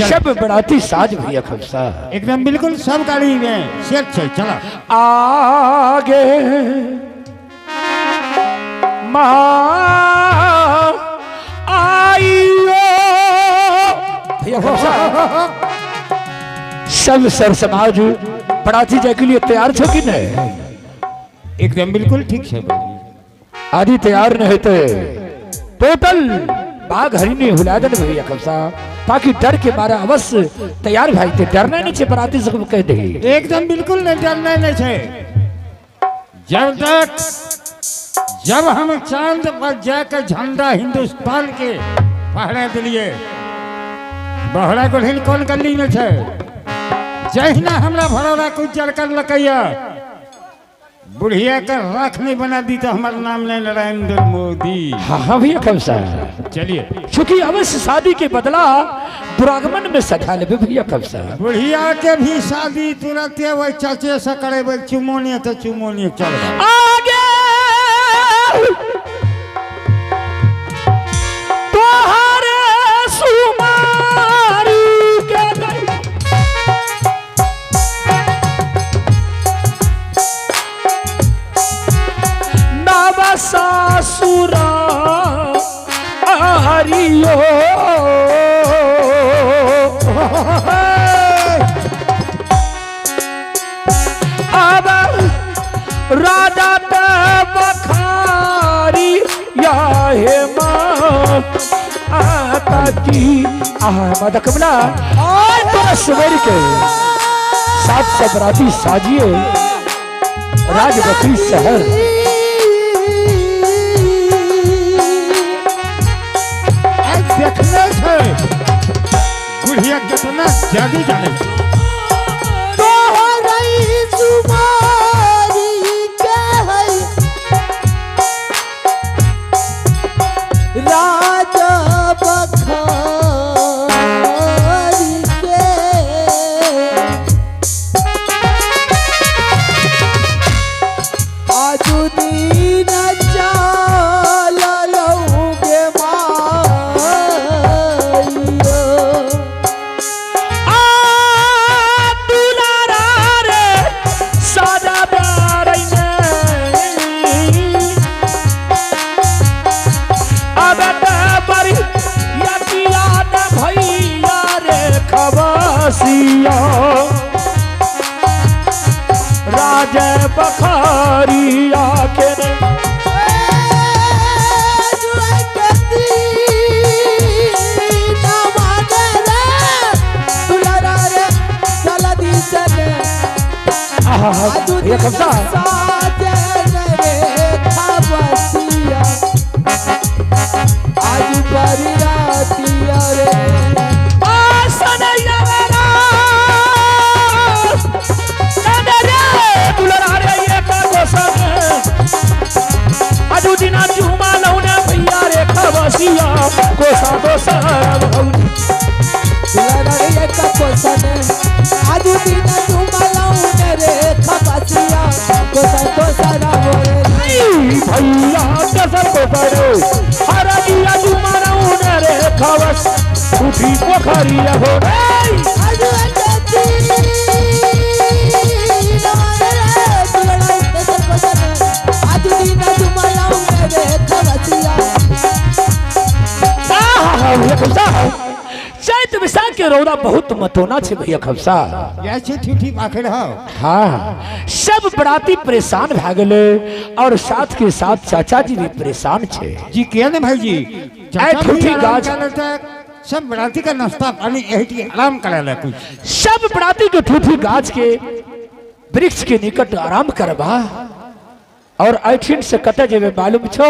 सब बराती साज भैया खमसा। एकदम बिल्कुल सब गाड़ी में सेट छै। चला। आगे माँ आइयो भैया खमसा, सब सर समाज बराती जाए के लिए तैयार छो कि नहीं? एकदम बिल्कुल ठीक छै भाई। आदि तैयार नहीं थे टोटल बाघ हरिणी हुला देने भैया खमसा, ताकि डर के मारे अवश्य तैयार भाई थे। डरना नहीं छे, बराती सब कह दे। एकदम बिल्कुल नहीं, डरना नहीं छै। जब तक जब हम चांद पर जाकर झंडा हिंदुस्तान के फहरा दिलिए, बहरा गोढ़िन कौन गली में छै? जहिना हमरा भरोरा कुछ जल कर लकैया, बुढ़िया के राख नहीं बना दी तो हमारा नाम नहीं नरेंद्र मोदी। हाँ हाँ भैया खमसा। चलिए। चूंकि अवश्य शादी के बदला दुरागमन में सजा लेबे भैया खमसा। बुढ़िया के भी शादी तुरंत वही चाचे से करेबै, चुमोनिया तो चुमोनिया चल। आगे तोहरे सुमारी के दई। नव सासुरा हरियो, अब राजा ते बखारी या हे माँ आता की आह माता कमला, तो सवेर के सात सबराती साजिए राज बकरी शहर। आइ देखने छै बुढ़िया कितना जादू जाने छै। तोहरै सुमारी के है राजा बखारी के। आजु दिन चाल लौगे माइयो। आ दुलारा रे साजा बारै ने, अब ते बरी यकिया न भैया रे खवासिया राज बखारिया के ने। आहा भैया खमसा। आसनैया मेरा नंद रे दुलारा रे ये का गोसन, आजू दिना चूमा लौना भैया रे खवासिया कोसा दोसर भौजी। भैया कसर कोसर हरा दिया चूमा लौना रे खवस उठी पोखरिया हो रे। आहा भैया खमसा, चैत विशाख के रौदा बहुत मतोना छे भैया खमसा। जाइ छै ठूठी पाखड़ हो। हाँ, सब बराती परेशान भए गेले और साथ के साथ चाचा जी भी परेशान छे। जी किया ने भाईजी? ऐ ठूठी गाछ। सब बराती का नाश्ता पानी यही आराम करे ला कुछ। सब बराती के ठूठी गाछ के वृक्ष के निकट आराम करबा और ऐठिन से कतऽ जेबे मालूम छो?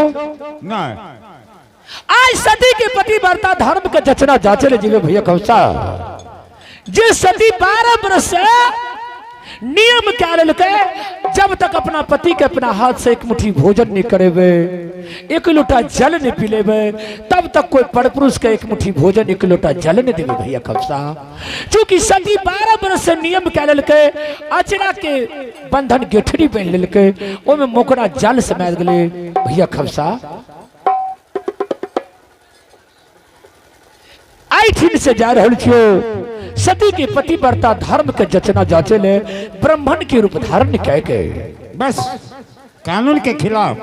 नहीं। आज सती के पतिव्रता धर्म के जचना जाचे ले जीवे भैया खमसा। जे सती 12 बरस से नियम क्या लेलकै, जब तक अपना पति के अपना हाथ से एक मुट्ठी भोजन नहीं करेबे, एक लोटा जल नहीं पिलेबे, तब तक कोई परपुरुष के एक मुट्ठी भोजन एक लोटा जल नहीं देवे भैया खमसा। चूंकि सती 12 बरस से नियम क्या लेलकै, अचरा के बंधन गेठरी बन लेलकै, ओमे मोकरा जल समा गेलै भैया खमसा। एहिठिन से जा रहल छियो। सती के पतिव्रता धर्म के जचना जाचे ले ब्राह्मण के रूप धारण कह के। बस कानून के खिलाफ,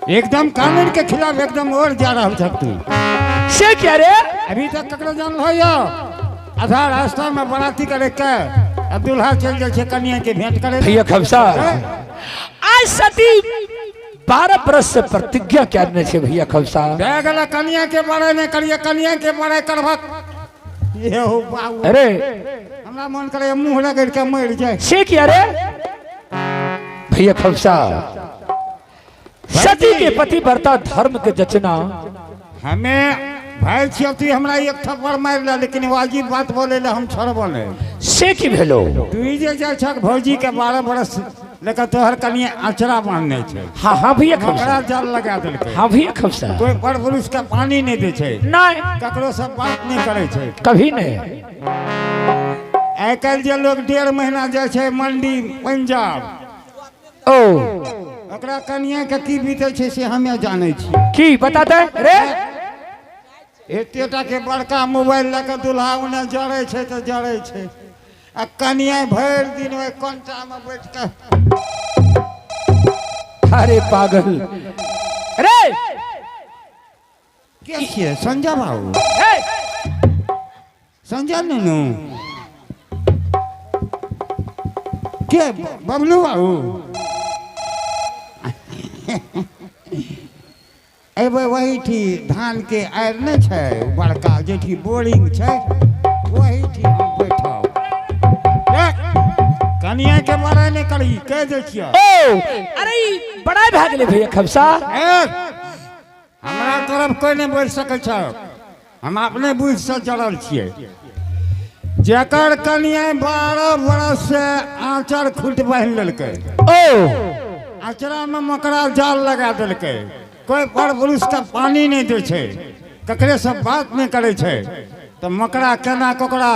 एकदम कानून के खिलाफ एकदम और जा रहा छक तू। से क्या रे? अभी तक ककरो जान हो आधा रास्ता में बराती करे के अब दूल्हा चल जाए छे कन्या के भेंट करे। भैया खमसा आज सती 12 बरस से प्रतिज्ञा क्या ने छे भैया खमसा। भए गेलै कन्या के बड़े नहीं करिए, कन्या के बड़े करबक। ये हो बाबू। अरे हमरा मन करे मुंह रगड़ के मर जाए। से क्या रे भैया खमसा? सती के पतिव्रता धर्म के जचना। हमें भाई छियै तू हमरा एक थप्पड़ मारि ले, लेकिन वाजिब बात बोले ले हम छोड़बो नहीं। से की भेलो? तू जे जाइ छक भौजी के 12 बरस लेकिन तोहर कनिया अचरा बांधने छै। हाँ हाँ भैया खमसा। ओकरा जल लगा देलकै। हाँ भैया खमसा। कोई पर पुरुष के पानी नहीं दै छै। नहीं। ककरो से बात नहीं करै छै। कभी नहीं। आइ काल्हि जे लोग 1.5 महीना जाइ छै मंडी पंजाब, ओ ओकरा कनिया के की बीतै छै से हमे जानै छी। की बता दे रे? एतेटा के बड़का मोबाइल लऽ के दूल्हा ओने जरै छै तऽ जरै छै, आ कनिया भरि दिन ओहि कोनटा में बैठ के। अरे पागल रे। के छियै? संजय बाबू। ए! संजय नुनू के? बबलू बाबू। एबै वही ठी धान के आरि नहि छै बड़का जेठी बोरिंग छै वही ठी हम बैठब। कनिया के बड़ाई नहि करही, कहि दै छियौ। ओ अरे ई बड़ाई भए गेलै भैया खमसा। ए, हमरा तरफ कोइ नहि बोलि सकै छै, हम अपने बुझि से जड़ल छियै। जेकर कनिया 12 बरस से आँचर खुट बान्हि लेलकै, ओ आँचरा में मकड़ा जाल लगा देलकै, कोई पर पुरुष के पानी नहीं दै छै, ककरे से बात नहीं करै छै, तऽ मकड़ा केना ककरा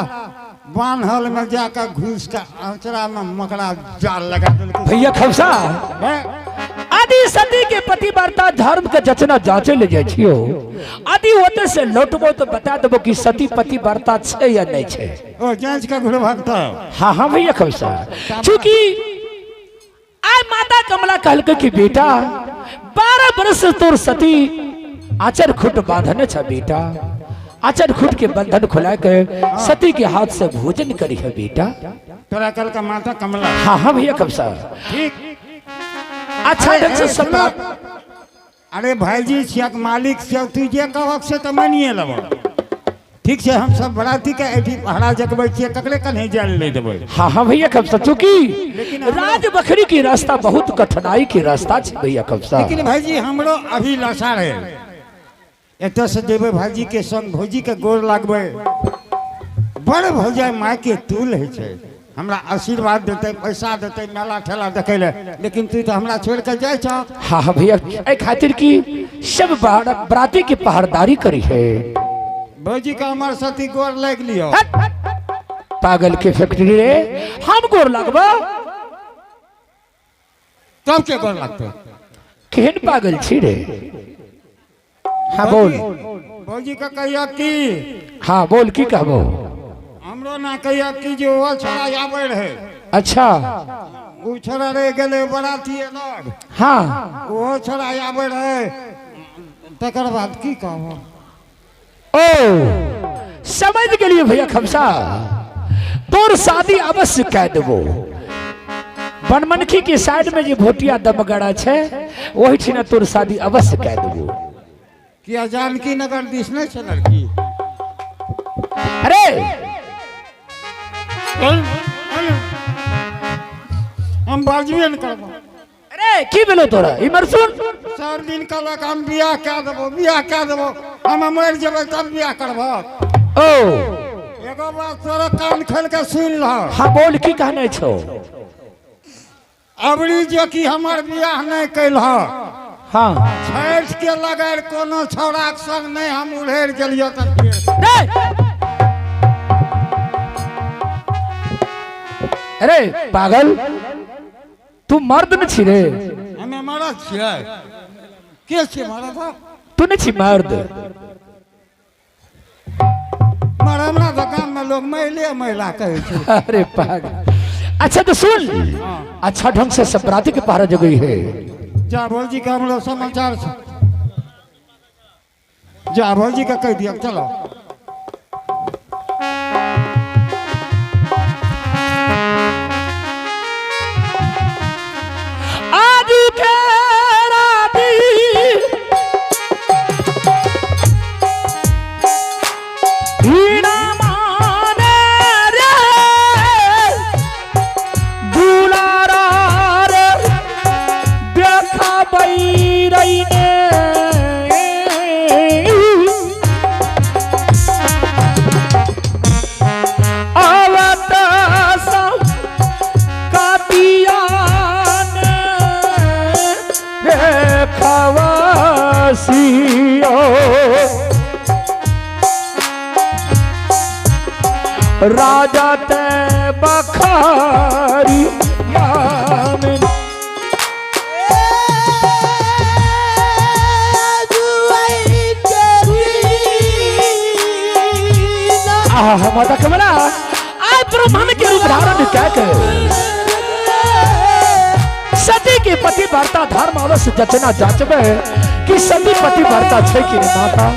बान्हल में जाके घुस के आँचरा में मकड़ा जाल लगा देलकै। भैया खमसा आदि सती के पतिव्रता धर्म के जचना जांचे ले जाइ छियो, आदि ओते से लौटबो तो बता देबो कि सती पतिव्रता छै या नहीं छै। ओ जांच के घुरबहक तऽ। हाँ हाँ भैया खमसा, चूंकि आय माता कमला कहलकै कि बेटा 12 बरस से तोर सती आचर खुट बांधने छ बेटा, आचर खुट के बंधन खुला के सती के हाथ से भोजन करी है बेटा। तोरा कल का माता कमला। हाँ हाँ भैया खमसा। ठीक। अच्छा ढंग से सब। अरे भाईजी छियक मालिक छियक, तू जे कहक से तऽ मानिए लेबऽ। ठीक छै, हम सब बराती के एठी पहरा जगबै छियै, ककरे कन्हे जाय लए नहि देबै। हाँ हाँ भैया खमसा, चूंकि राज बखरी की रास्ता बहुत कठिनाई की रास्ता छै भैया खमसा। लेकिन भाईजी हमरो अभिलाषा रहे एतऽ से जेबै भाईजी के संग, भौजी के गोर लागबै, बड़ भौजाइ माय के तुल होइ छै, हमरा आशीर्वाद देतै, पैसा देतै, मेला ठेला देखै लए, लेकिन तू तऽ हमरा छोड़ि के जाइ छह। हाँ हाँ भैया, एहि खातिर की सब बराती के पहरदारी करी है। भौजी के हमर सती गोर लागि लियौ। पागल के फैक्ट्री रे, हम गोर लागबा? तब के गोर लागतै? केहन पागल छी रे? हाँ बोल। भौजी के कहियो की? हाँ बोल, की कहबो? हमरो ना कहियो की जे ओ छोड़ा आबै रहे। अच्छा। ओ छोड़ा रहि गेलै बराती लग। हाँ। ओ छोड़ा आबै रहे, तकर बाद की कहबो? ओ समझ गेलियै भैया खमसा, तोर शादी अवश्य कह देबो। बनमनखी के साइड में जे भोटिया दमगड़ा छै वही ठिना तोर शादी अवश्य कह देबो। किया जानकी नगर दिस नहि छै लड़की? अरे हम बाजबे नहि करबो। अरे की भेलो तोरा? इमर सुन। 4 दिन कहलक हम बियाह कए देबो, बियाह कए देबो, हम मरि जेबै तब बियाह करबो। ओ एगो बात तोरा कान खोलि के सुनि लह। हाँ बोल, की कहने छौ? अबरी जे कि हमर बियाह नहि कैलह, हाँ छठि के लगैर कोनो छौड़ाक संग नहि हम उड़ेर गेलियो तऽ। अरे पागल, तू मर्द न छी रे? हमे मरद छियै। के छियै मरद? तू नहीं छी मर्द। हमरा तो गाम में लोग मैले महिला कहै छै। अरे पागल। अच्छा तो सुन, अच्छा ढंग से संप्राति के पहरा जगई है। जा भौजी के हमरो समाचार छै, जा भौजी के कहि दियौ। चलो आज के राती हीना माने रे दुलारा रे देखबै रईने आवत सब कातियान देखवासियो राजा ते बखारी यामिन। आहा माता कमला आय ब्रह्मण के रूप धारण क्या के सती के पति वार्ता धर्म अवश्य जचना जाचबे कि सती पति वार्ता छे कि नहीं माता।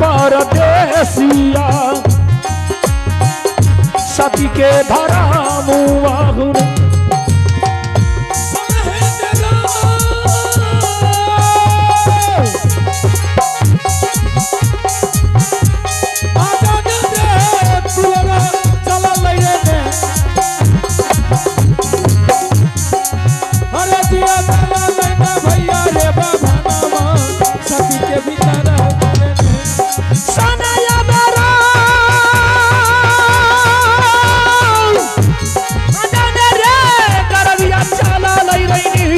परदेसिया सती के धरा मुआहुर सनया मेरा अजाने रे करबिया चाला लई रईनी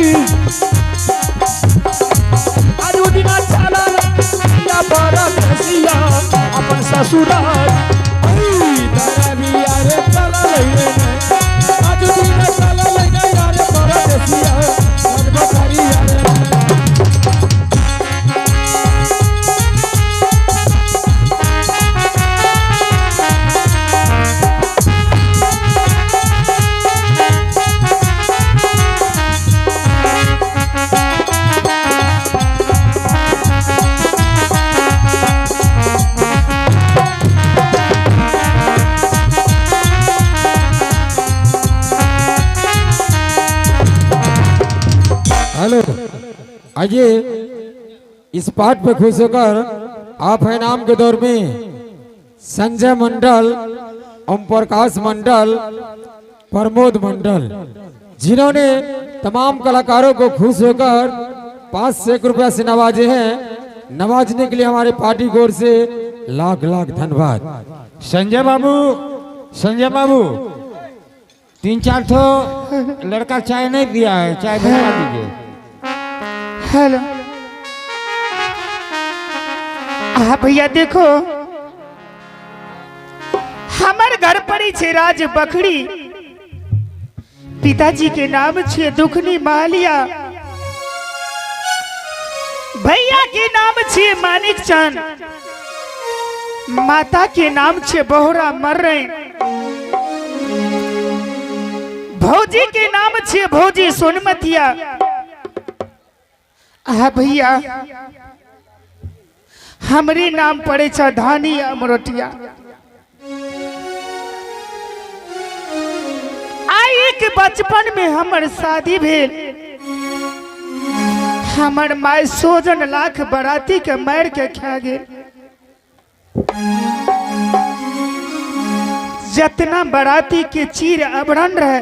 आजू दिना चाला लईया परदेसिया अपन ससुराल। हेलो, आइए इस पाठ पे खुश होकर आप है नाम के दौर में संजय मंडल, ओम प्रकाश मंडल, प्रमोद मंडल, जिन्होंने तमाम कलाकारों को खुश होकर 501 रुपया से नवाजे हैं। नवाजने के लिए हमारे पार्टी की ओर से लाख लाख धन्यवाद। संजय बाबू, संजय बाबू, 3-4 ठो लड़का चाय नहीं दिया है, चाय भिजवा दीजिए। हेलो, हाँ भैया देखो, हमार घर पड़ी छे राज बखड़ी, पिताजी के नाम छे दुखनी मालिया, भैया के नाम छे मानिक चंद, माता के नाम छे बोहरा मर रहे, भौजी के नाम छे भौजी सोनमतिया। हाँ भैया हमरे नाम पड़े छे धानी अमरोटिया। एक बचपन में हमर शादी भेल। हमर माय सोजन लाख बराती के मार के खा गेल। जितना बराती के चीर अबरन रहे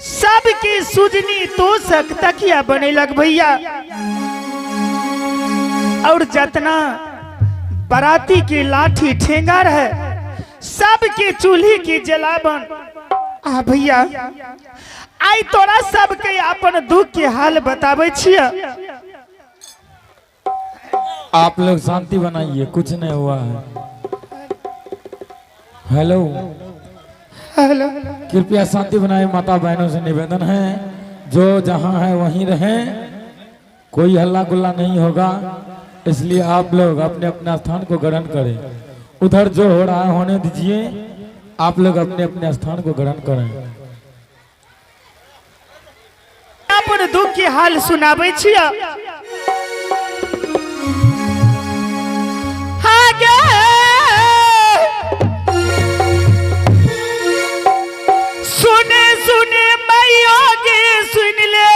सबके सुजनी तोशक तकिया बनेलक भैया। और जितना बराती की लाठी ठेंगा रहे सबके चूल्ही की जलावन। आ भैया आई तोरा सबके अपन दुख के हाल बताबै छियै। आप लोग शांति बनाइए, कुछ नहीं हुआ है। हेलो हेलो, कृपया शांति बनाइए। माता बहनों से निवेदन है, जो जहां है वहीं रहें, कोई हल्ला गुल्ला नहीं होगा। इसलिए आप लोग अपने अपने स्थान को ग्रहण करें। उधर जो हो रहा है होने दीजिए, आप लोग अपने अपने स्थान को ग्रहण करें। अपन दुख के हाल सुनाबै छियै। आगे सुने सुने मैया गे सुन ले,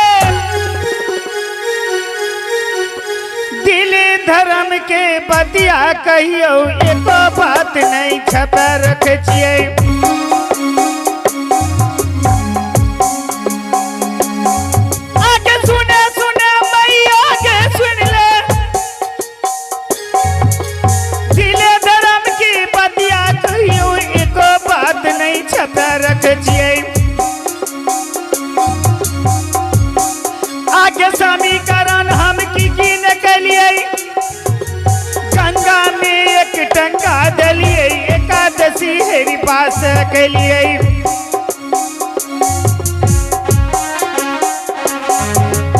दिल धर्म के बतिया कहियो एको बात नहीं छपा रख छियै। आगे सुने सुने मैया गे सुन ले, दिल धर्म की बतिया कहियो एको बात नहीं छपा रख छियै। आगे समीकरण हम की की न कलियै, गंगा में एक टंका दलियै, एकादशी हेरी पास कलियै।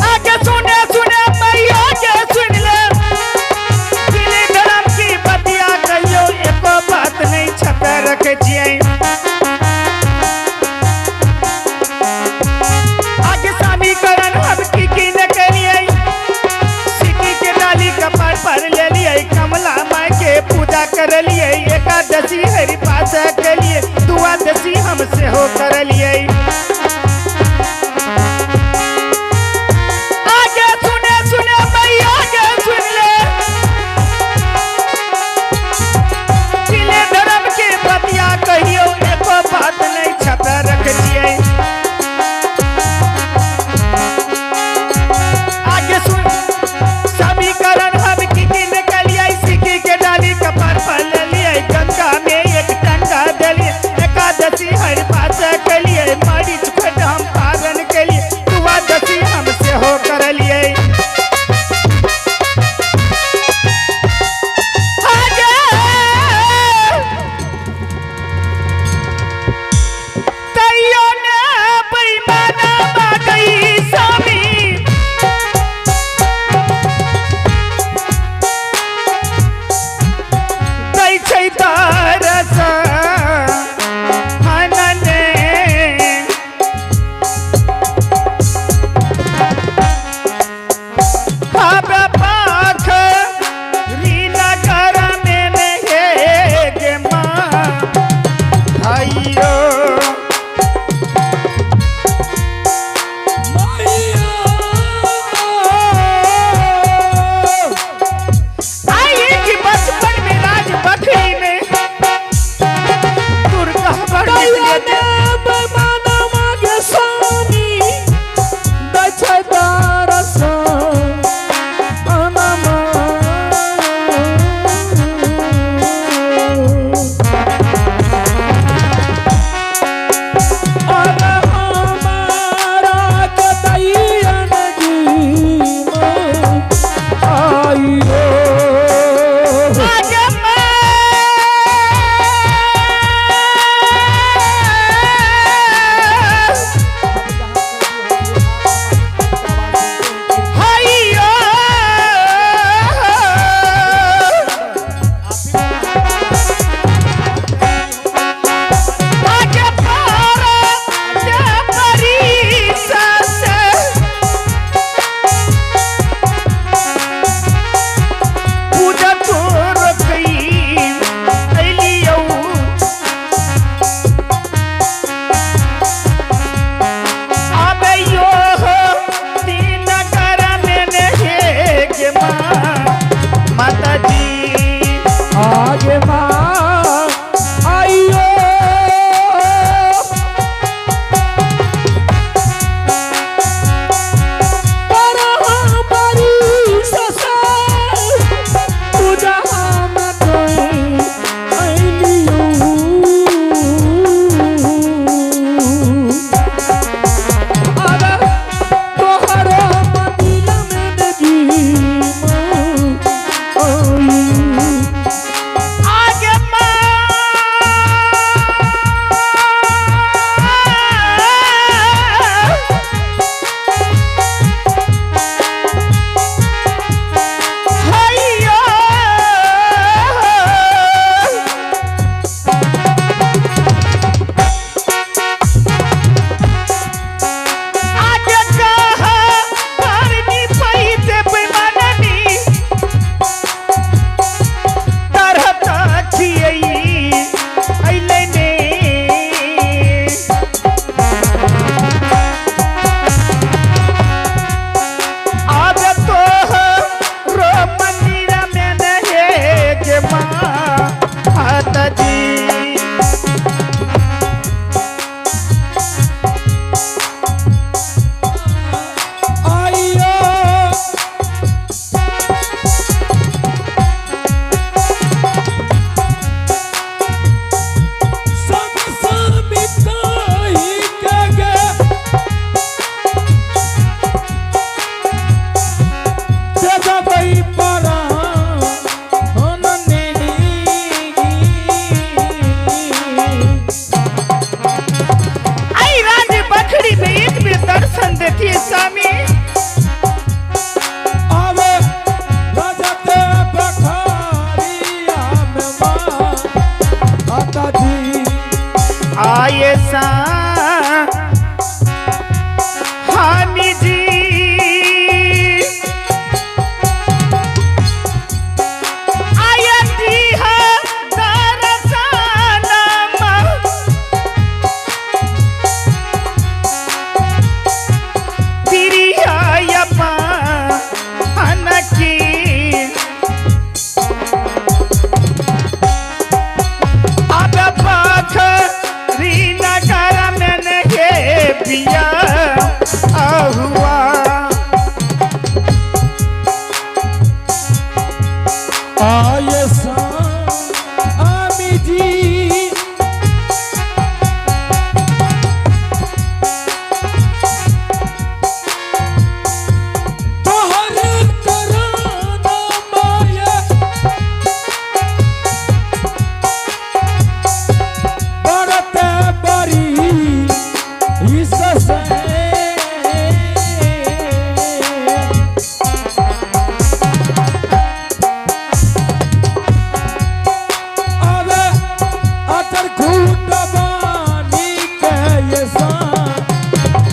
आगे सुने सुने मैया के सुन ले, दिल धर्म की बतिया कहियो एको बात नहीं छपा रख छियै। आगे समीकरण हम की की न कलियै, सिक्की के डाली कपार पर लेलियै, कमला माय के पूजा करलियै, एकादशी हरि पास कलियै, द्वादशी हम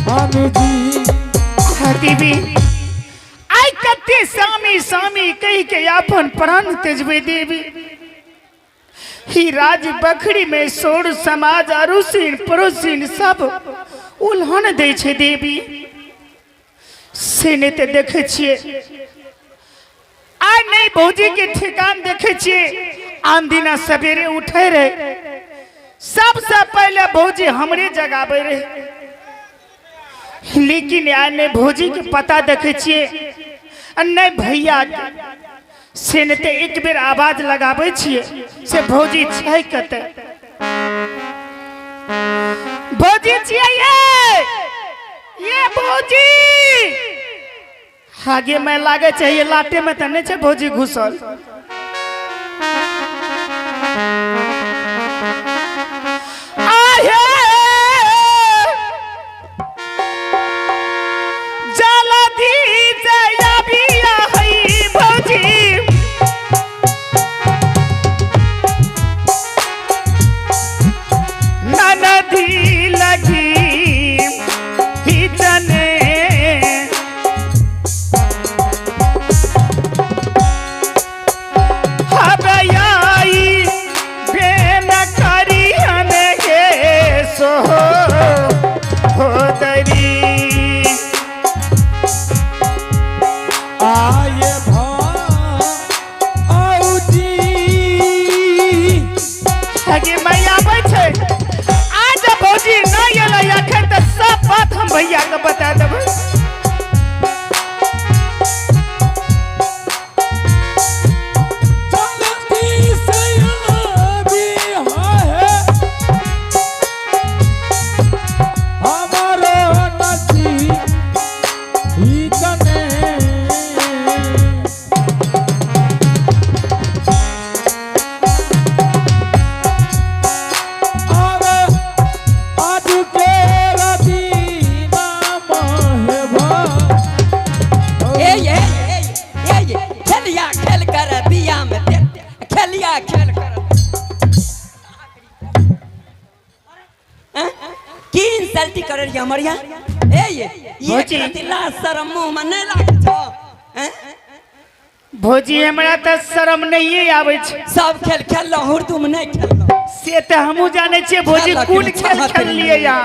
मामी जी। हाँ दीदी, आई कते सामी सामी कही के अपन प्राण तेजबे देवी। ही राज बखड़ी में सोर समाज अरुसीन पड़ोसीन सब उल्हन दै छै देवी। से नहि तऽ देखै छियै आइ नहि भौजी के ठिकान देखै छियै। आन दिना सवेरे उठे रहे, सबसे पहले भौजी हमरे जगाबै रहे, लेकिन आइ नहि भौजी के पता देखै छियै आ नहि भैया के। से नहि तऽ एक बेर आवाज लगाबै छियै से भौजी छै कतऽ? भौजी छियै ये, ये भौजी आगे में लागे चाहिए लाटे में तऽ नहि छै भौजी घुसल। आहे जलदी से अबिया है भौजी, ननदी लगी हिचने। हबयाई बेन करियन हे सो होदरी। आए भौजी। आगे मैया आबै छै। आज भौजी नहि एलै अखन तऽ सब बात हम भैया के बता देबै। जल्दी से आबी है हमारो नची ही कने। अरे आज के रदीना महेबा। ए ए ए ए, खेलिया खेल कर बिया में दे, खेलिया खेल कर। हैं? की इंसल्ट कर रही हमर यहाँ? ए ये ये भौजी। कतिला शरम मुंह में नहीं लागे छौ? हैं? भौजी हमरा तऽ शरम नहिए आबै छै। सब खेल खेललहुँ, हुरदुम नहीं खेललहुँ। से तऽ हमहूँ जानै छियै भौजी, कोन खेल खेललियै यहाँ।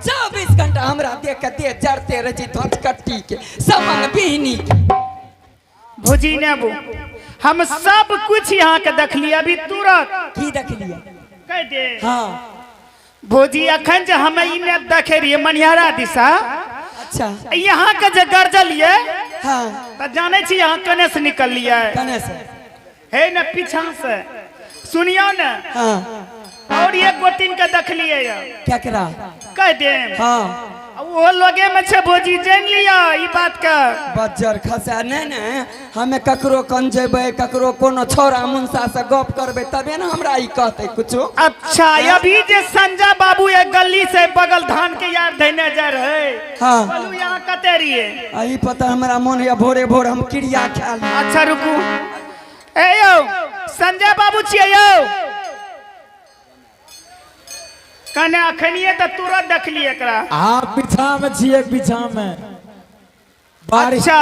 24 घंटा हमरा देख के देह जरते रहै छै धोचकट्टी के समंग बिहनी के। भौजी ने बो हम सब कुछ यहाँ के देखलियै अभी तुरंत। की देखलियै? कह दे। हाँ। भौजी अखन जे हम ई ने देखे रहियै मनिहारा दिशा। अच्छा। यहाँ के जे गरजलियै हाँ। तऽ जानै छी यहाँ कने से निकललियै? कने से? हे ने पीछा से सुनियो ने। हाँ। और एक गोटिन के देखलियै यऽ। केकरा? कह दे। हाँ। ओहो लगे में छै भौजी, जानि लिअ ई बात के। बज्जर खसा नहीं ने हमें ककरो कन जेबै, ककरो कोनो छौड़ा मुनसा से गप करबै तबे ने हमरा ई कहतै कुछो। अच्छा, अभी जे संजय बाबू एक गली से बगल धान के यार धैने जा रहे। हाँ। बोलू यहाँ कते रहिए? अही पता हमरा मन है भोरे भोर हम क्रिया खा ली। अच्छा रुकू, ए यौ संजय बाबू छियै यौ? कने अखनिए तऽ तुरंत देखलियै एकरा। हाँ पीछा में छियै, पीछा में बारिश। अच्छा।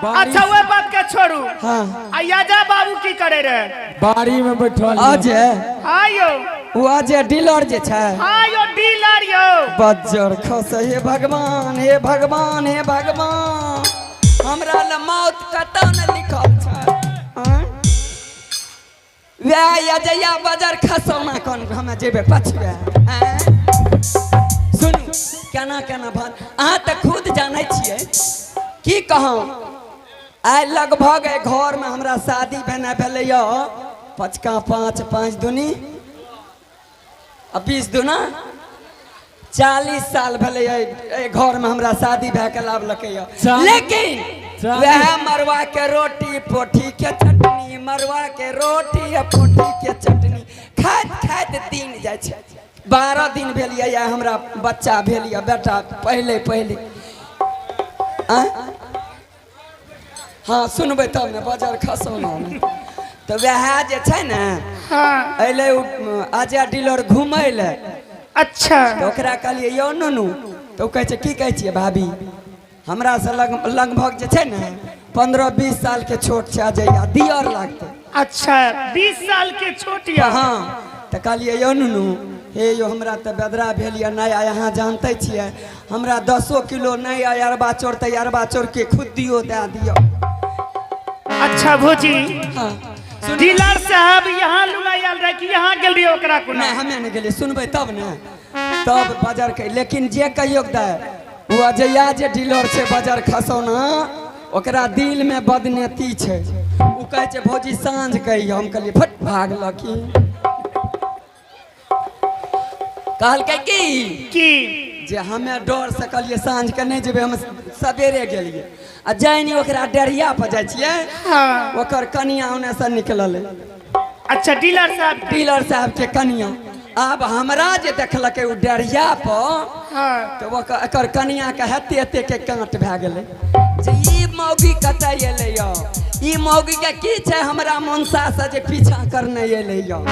बारिश। अच्छा ओहि बात के छोड़ू। हाँ। आ याजा बाबू की करे रहे? बाड़ी में बैठल। अजय। हाँ यौ। ओ अजय डीलर जे छै। हाँ यौ डीलर यौ। बज्जर खस, हे भगवान, हे भगवान, हे भगवान, हमरा लए मौत कतौ ने लिखल छै। आँय? वएह अजया बजर खसौना कोन हमे जेबै पछुए? आँय? सुनू केना केना भन अहाँ तऽ खुद जानै छियै। की कहूँ, आइ लगभग एहि घरमे हमरा शादी भेनाइ भेलैए पचका पाँच, पाँच दूनी आ 20 दूना 40 साल भेलै एहि घरमे हमरा शादी भए के लाबलकै। लेकिन वएह मरुआ के रोटी पोठी के चटनी, मरुआ के रोटी आ पोठी के चटनी खाइत खाइत दिन जाइ छै। 12 दिन भेल यऽ हमरा बच्चा भेल यऽ, बेटा पहिले पहिले। आँय? हाँ सुनबै तब ने बजर खसौना ने तऽ वएह जे छै ने। हाँ। अयलै ओ अजय डीलर घुमै लए। अच्छा। तऽ ओकरा कहलियै यौ नुनू तऽ ओ कहै छै की कहै छियै भाभी, हमरा से लगभग जे छै ने 15-20 साल के छोट छै अजैया, दियर लागतै। अच्छा, 20 साल के छोट यऽ। हँ, तऽ कहलियै यौ नुनू, हे यौ, हमरा तऽ बेदरा भेल यऽ नया, अहाँ जानते छियै, हमरा 10 किलो नहि यऽ अरबा चाउर, तऽ अरबा चाउरके खुद्दियो दए दियौ। अच्छा भौजी। हँ। डीलर साहब यहाँ लुगा आयल रहे कि यहाँ गेल रहियै ओकरा कोना? नहि, हमे नहि गेलियै, सुनबै तब ने। तब बाजार के, लेकिन जे कहियो दै, ओ अजैया जे डीलर छै बाजार खसौना, ओकरा दिल में बदनेती छै। ओ कहै छै भौजी साँझ कहियो, हम कहलियै फट भागलखिन। कहलकै की की जे हमे डर से कहलियै साँझ के नहि जेबै, हम सवेरे गेलियै आ जानि ओकरा डरिया पर जाइ छियै। ओकर कनिया ओने से निकललै। अच्छा, डीलर साहब। डीलर साहब के कनिया। आब हमरा जे देखलकै ओ डरिया पर, तऽ ओकर एकर कनिया के हेते हेते के काँट भए गेलै जे ई मौगी कतऽ एलै यऽ, ई मौगी के की छै हमरा मनसा से जे पीछा करने एलै यऽ,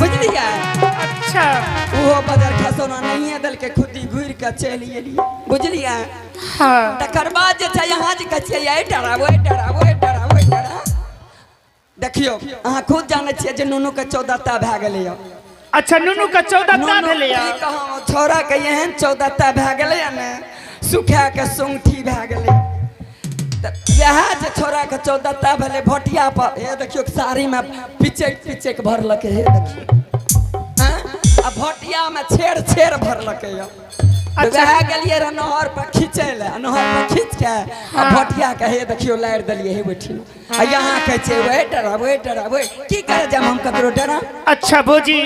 बुझलियै? अच्छा। ओहो बजर खसौना नहिए देलकै, खुदी घुरि के चलि एलियै, बुझलियै? हाँ। तकर बाद जे छै यहाँ जे कहै छियै एहि डराबो, एहि डराबो, एहि डराबो, एहि डरा। देखियौ, अहाँ खुद जानै छियै जे नुनू के 14टा भए गेलै यऽ। अच्छा, नुनू के 14टा नुनू भेलै यऽ। की कहूँ, छौड़ा के एहन 14टा भए गेलै यऽ ने, सुखा के सुंगठी भए गेलै। तऽ वएह जे छौड़ा के 14टा भेलै भोटिया पर, हे देखियौ साड़ी में पिचैक पिचैक भरलकै, हे देखियौ, आ भोटिया में छेड़ छेड़ भरलकै यऽ। अच्छा। वएह गेलियै रह नहर पर खींचै लए, नहर पर खींच के आ भोटिया के हे देखियौ लारि देलियै हे बैठिन। आ यहाँ कहै छियै ओए डरा, ओए डरा, ओए की करे जाम हम ककरो डरा। अच्छा भौजी,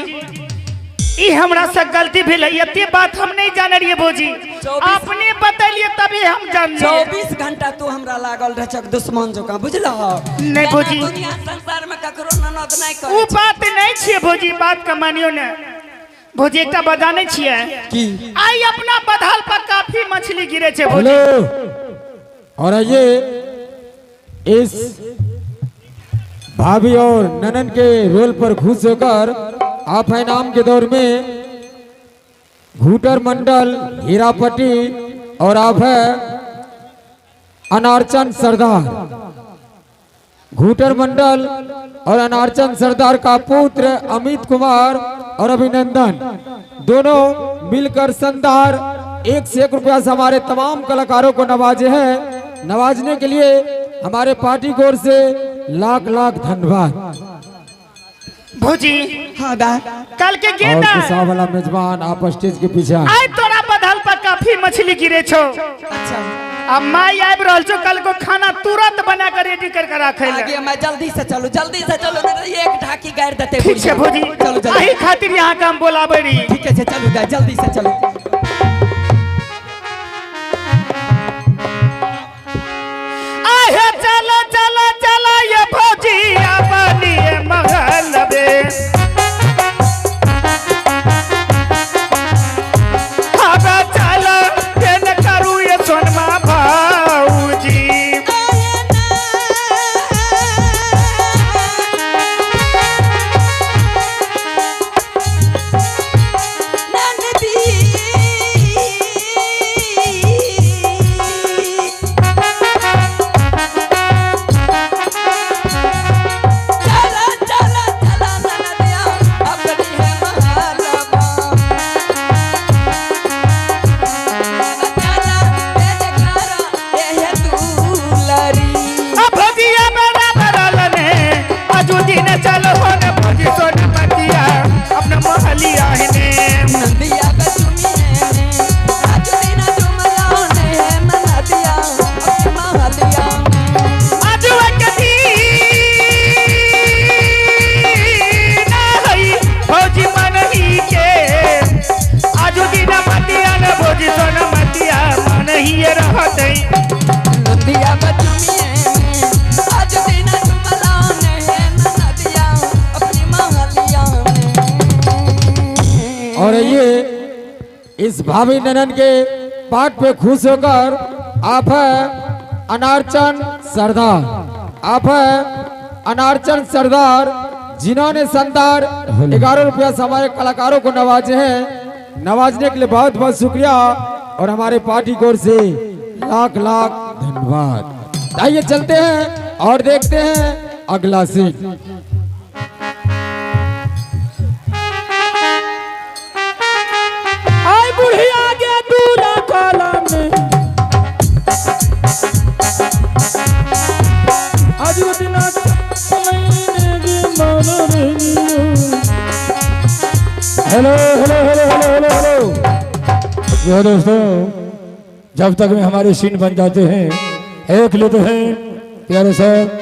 ई हमरा से गलती भेलै, एते बात हम नहीं जाने रहियै भौजी। आपने बतैलिए तभी हम जानलिए। 24 घंटा तू हमरा लागल रह छक दुश्मन जकाँ, बुझलह? नहीं भौजी। दुनिया संसार में ककरो ननद नहीं करे। उ बात नहीं छियै भौजी, बात के मानियो ने भौजी। एकटा बजाने छियै की? आई अपना बधाल पर काफी मछली गिरे छै भौजी। हेलो, और ये इस भाभी और ननन के रोल पर खुश होकर आप है नाम के दौर में घूटर मंडल हीरापट्टी और आप है अनारचंद सरदार। घूटर मंडल और अनारचंद सरदार का पुत्र अमित कुमार और अभिनंदन दोनों मिलकर संदार 1 से 1 रुपया से हमारे तमाम कलाकारों को नवाजे हैं। नवाजने के लिए हमारे पार्टी की ओर से लाख लाख धन्यवाद। भौजी। हाँ दा। कल के और गेंदा गुस्सा वाला मेजबान, आप स्टेज के पीछे आए। आई तोरा बधाल पर काफी मछली गिरे छो। अच्छा। आ माई आबि रहल छो, कल को खाना तुरंत बना कर रेडी करके राखे ले। आगे मैं जल्दी से चलू, जल्दी से चलू, नहीं तो एक ढाकी गाड़ देते। ठीक छै भौजी। चलू जल्दी। एही खातिर यहाँ के हम बोलाबै रही। ठीक है, चलू दा, जल्दी से चलू। आहे चलो चलो चलो ये भौजी अपनी महल में, अब चलो तेन करू ये सोनमा भाऊजी। चला चला चला ननदिया अपनी है महलबा, चला बेजकारा एहे दुलरी। भौजिया मेरा बरल ने अजू दिन चलो हो ने भौजी सोन मतिया अपना महलिया ने। नंदिया बचुमी ने आज दिन जुमला ने ननदिया अपनी महलिया में। अजू के दिन हई भौजी मन ही के, आजू दिन मतिया ने भौजी सोन मतिया मन ही रहतै। नंदिया बचुमी ने आज दिन जुमला ने ननदिया अपनी महलिया में। और ये इस भाभी ननन के पाठ पे खुश होकर आप है अनारचंद सरदार, आप है अनारचंद सरदार, जिन्होंने संदार 11 रुपया से हमारे कलाकारों को नवाजे हैं। नवाजने के लिए बहुत बहुत शुक्रिया। और हमारे पार्टी की ओर से लाख लाख धन्यवाद। आइए चलते हैं और देखते हैं अगला सीन। आय बुढ़िया के दूल्हा कलम आज वो दिन hello hello hello hello hello hello. जो दोस्तों, जब तक में हमारे सीन बन जाते हैं, एक लेते हैं प्यारे सर।